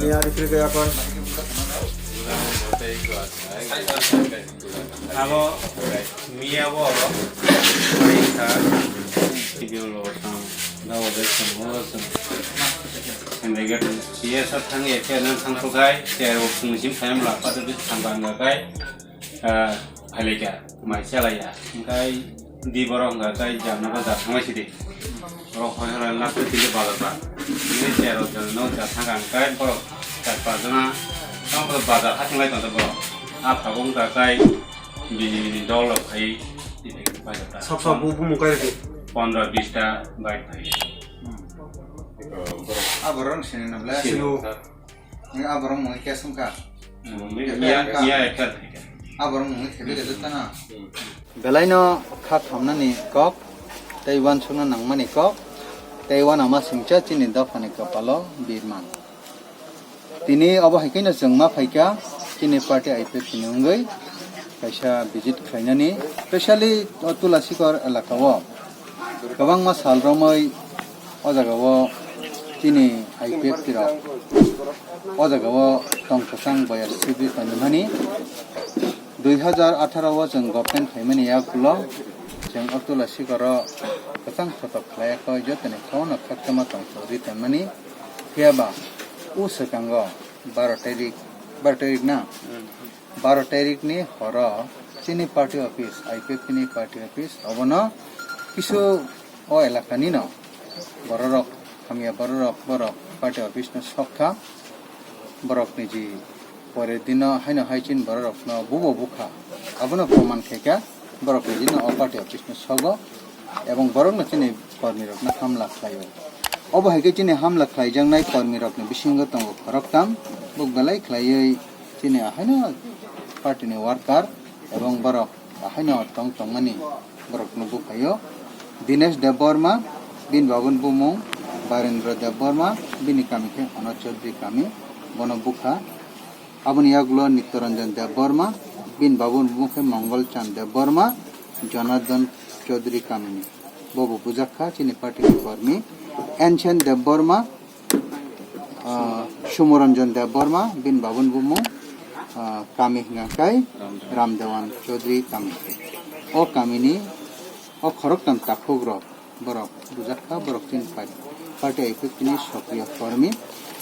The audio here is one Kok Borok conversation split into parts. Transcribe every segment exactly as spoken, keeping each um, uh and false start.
Abo miya bo paisa video lo sang dawa de sang ho sang. Sendega C S R thang ya ke nang thang ko gai ke o phung sim phai ma pa de thang ban ga gai. Ah, phailaiya, mai chalaiya. Hingkai di borok hingka kai jamno ba ja thanglai sidi. Borok hoi hala last tini bazar ba. Tini tero jon no ja thangka hingkai borok char pas jona tamo bazar ha thanglai tongo borok. A phago hingka kai bini bini dol rok khai bazar ta. Sab sab bu bu mukai rikhi. Pondro bis ta bike phai. A borok sini na ble. Sini. Ni a borok mui kesung ka. Miya, miya ekta. A borok mui thebe de tana. Belaino kha khamnani kok, tei uansukna nangmani kok, tei uanama singcha chini dophani kopalo birman. Tini obo hai kheno chwng ma phaikha, chini party I P F T ni wngwi kaisa visit khlainani, specially o Tulasikor elaka o. Kwbangma sal romwi o jagao chini I P F T rok o jagao tong kwchang boyar sibwi tonwi mani. Dui hazar atharo o chwng government phaimani yagulo chwng o Tulasikoro kwchang thotok khlai kho jotoni khaono khaktama tong thori tonmani. Phiya ba o swkango baro tarik, baro tarik na? Baro tarikni horo chini party office, I P F T ni party office, obono kisu o elakani no bororok, hamya bororok, borok party office no sokha, borokni ji pore dino haino hai chini bororokno bubo bukha, abono proman khaikha, borokni dino o party office no sogo, ebong borokno chini kormirokno hamla khlaio. Obo hai khe chini hamla khlaijaknai kormirokni bisingo tongo khoroktham, buk belai khlaiwi chini ahaino party ni worker ebong borok ahaino tong tongmani borokno bukhaio. Dinesh Debbarma, bini babuni bumung Barendra Debbarma, bini kami khe Anoj Chaudhary kami, bono bukha. Aboni yagulo Nityaranjan Debbarma, bini babuni bumung khe Mongol Chand Debbarma, Jonardhan Chaudhary kamini. Bobo bujak kha chini party ni kormi. Enchen Debbarma, ah, Sumoranjan Debbarma, bini babuni bumung, ah, kami hwnka khe Ramdewan Chaudhary kami. O kamini, o khoroktham takhuk rok, borok bujak kha, borok chini party, party I P F T ni sokriya kormi.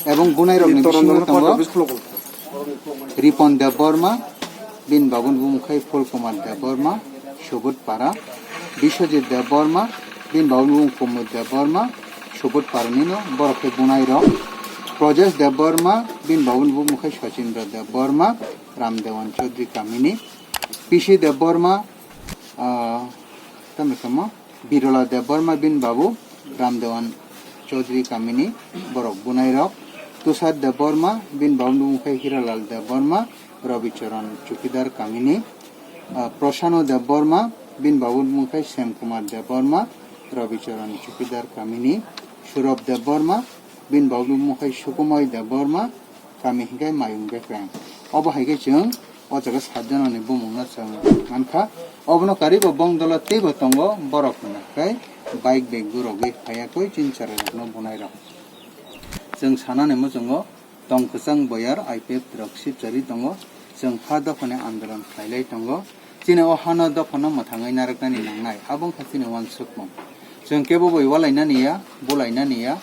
Ebong bunai rokni bisingo tongo Ripon Debbarma, bini babuni bumung khe Phul Kumar Debbarma, Subut Para, Biswajit Debbarma, bini babuni bumung Kumud Debbarma, Subut Para nino, borok khe bunai rok. Projesh Debbarma, bini babuni bumung khe Sachindra Debbarma, Ramdewan Chaudhary kamini. P C Debbarma, ah, tamo tamo, Birola Debbarma bini babu, Ramdewan Chaudhary kamini, borok bunai rok. Tushar Debbarma, bini babuni bumung khe Hiralal Debbarma, Rabicharan Chukidar kamini. Ah, Prasano Debbarma, bini babuni bumung khe Sem Kumar Debbarma, Rabicharan Chukidar kamini. Surab Debbarma, bini babuni bumung khe Sukumoi Debbarma, kami hingke Mayung Bekreng. Obo hai khe chwng o jaga sat jona ni bumung no chwng mankha. Obono karwi bo bong dolo teibo tongo borok hwnka khe bike bag gurogwi phaiya koi chini chwrai rok no bunai rok. Chwng sanani muchungo tong kwchang boyar I P F T rok sipchari tongo. Chwng pha dophani andolon khlailai tongo. Chini o hano dophano mwthangwi narwknani nangnai, abo wngkha chini uansukmung. Chwng kebo bai ualainani ya, bulainani ya,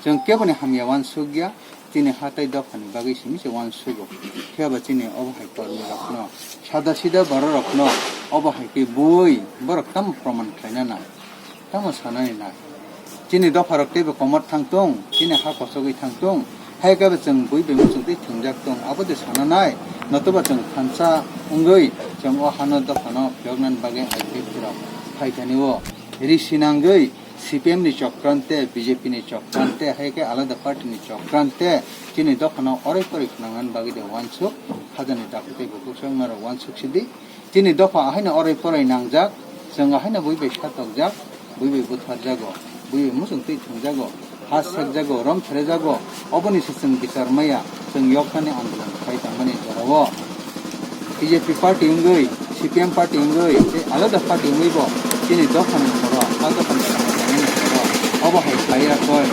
chwng keboni hamya uansuk ya, chini ha tei dophani bagwi simi se uansugo. Phiya ba chini obo hai kormi rokno, sada sida borok rokno obo hai khe bui borok tamo proman khlaina nang? Tamo sanani nai? Chini dopharok teibo komor thang tong, chini ha kochogwi thang tong, hai khe bo chwng bui bai muchung twi thwngjak tong, abo de sana nai? Notoba chwng thansa wngwi chwng o hano dophano phiyoknani bagwi I P F T rok phaithani o ri sinangwi C P M ni chokrant tei B J P ni chokrant tei hai khe alada party ni chokrant tei chini dophano oroi poroi phwnangnani bagwi de uansuk, hajani takhuk tei bukhuk se wngmarok uansuk sidi. Chini dopha ahaino oroi poroi nangjak, chwng ahaino bui bai satokjak, bui bai butharjago, bui bai muchung twi thwngjago, ha sekjago, rom therejago, oboni se chwng bichar maya, chwng yoktani andolon khai tangmani jorao B J P party wngwi, C P M party wngwi, tei alada party wngwi bo chini dophani horo, ha dophani samung tangmani horo, obo hai khlaiya koi,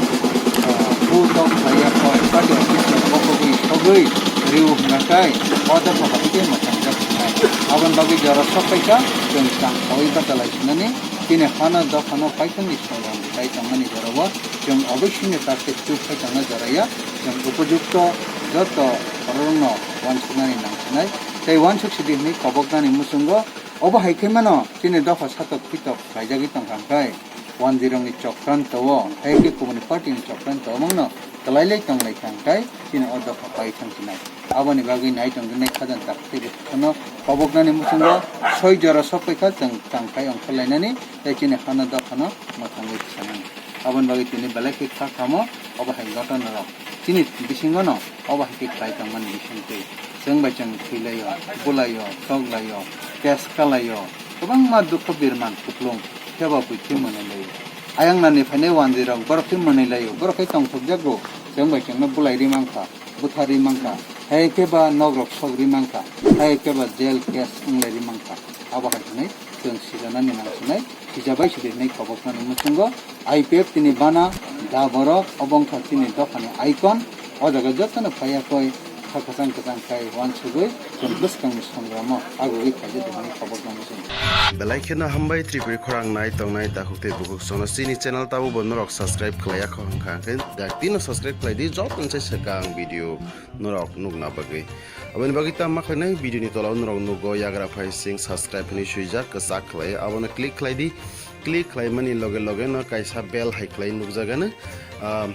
ah, bu tok khlaiya koi, party office no kokogwi, Sogwi rw hwnkha khe o dopha bai khe mwchang jak wngnai. Aboni bagwi jora sok phaikha chwng chang saui bachalai sinani chini hano dophano paithakni songram kai tongmani jorao chwng oboisini taste chup khai tongna joraya chwng upojukto joto bororokno uansuknani nangsinai tei uansuk sidi hwnwi koboknani muchungo. Obo hai khe mano chini dopha satok pitok khlaijagwi tongkha hwnkhe wanjwirokni chokranto o hai khe kubuni party ni chokranto o mangno kwlailai tonglaikha hwnkhe chini o dopha pai thangsinai. Aboni bagwi nai tongjaknai khajang takhuk tei bwswkno koboknani muchungo soi jora sokpaikha chwng changkhai ongkhorlainani tei chini hano dophano mwthangwi tisanani. Aboni bagwi tini belai khe kha kamo obo hai gotona rok chini bisingo no obo hai khe khlai tongmani bisingtwi chwng bai chwng thwilaio, bulaio, choklaio, case kalaio, kwbangma dukho birman kuplung phiyaba bui khe mwnwi laio. Ayang nani phainai wanjwi rok borok khe mwnwi laio, borok khe tongthokjago, chwng bai chwngno bulai ri mankha, butharwi mankha, hai khe ba nok rok sokri mankha, hai khe ba jail case wnglai ri mankha. Abo hai hwnwi chwng sijanani nangsinai. Khijabai sidi hinwi koboknani muchungo I P F tini bana da borok obo wngkha chini dophani icon. O jaga jotono phaiya koi kha kwchang kwchang khai uansugwi chwng bwskangni songramo agugwi khaijak hinwi kobokno muchungo. Belai kheno hambai Tripuri khorang nai tongnai takhuk tei bukhuk sono chini channel tabukbo norok subscribe khlaiya kho hwnkha hwnkhe da tino subscribe khlai di jotono se swkang video norok nukna bagwi. Aboni bagwi tamo khlainai video ni tola o norok nugo yagra phai sing subscribe hinwi swijak kwchak khlai abono click khlai di. Click khlaimani loge loge no kaisa bell hai khlai nukjagano, ah,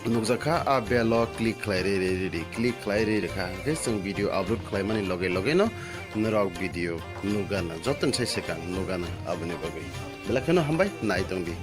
nukjakha, a bell o click khlai ri ri ri ri click khlai ri rikha hwnkhe chwng video upload khlaimani loge loge no norok video nukgana jotono sai swkang nukgana aboni bagwi belai kheno hambai nai tongdi.